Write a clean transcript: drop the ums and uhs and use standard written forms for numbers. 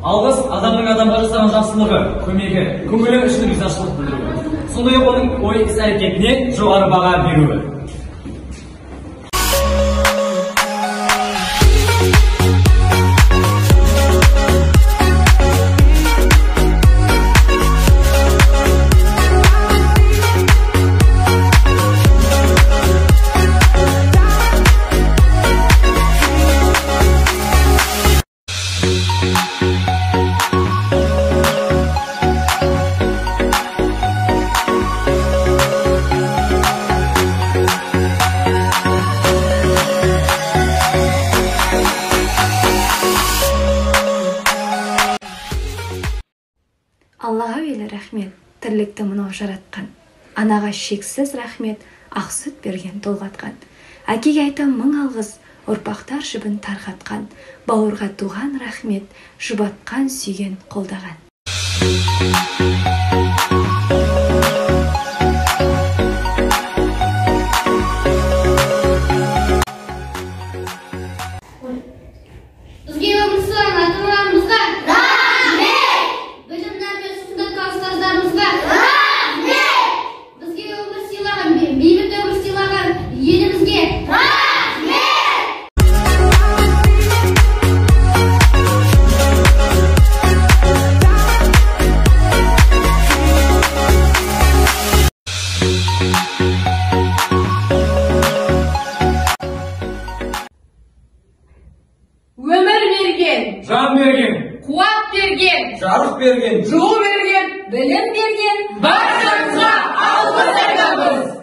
Алғыс адамның адамға жасаған жақсылығы, көмегі, көңілі үшін ризашылық білдіруі. Сондай-ақ оның ой іс-әрекетіне жоғары баға беруі. Аллаға әуелі рахмет, тірлікті мынау жаратқан. Анаға шексіз рахмет, ақ сүт берген толғатқан. Әкеге айтам мың алғыс, ұрпақтар жібін тарқатқан. Бауырға туған рахмет, жұбатқан, сүйген, қолдаған. Бізге өмір сыйлаған ата-аналарымызға рахмет! Білім нәрімен сусындатқан ұстаздарымызға рахмет! Бізге өмір сыйлаған, бейбіт өмір сыйлаған елімізге рахмет! Өмір берген, жан берген, қуат берген, жарық берген, жылу берген, білім берген баршаңызға алғыс айтамыз.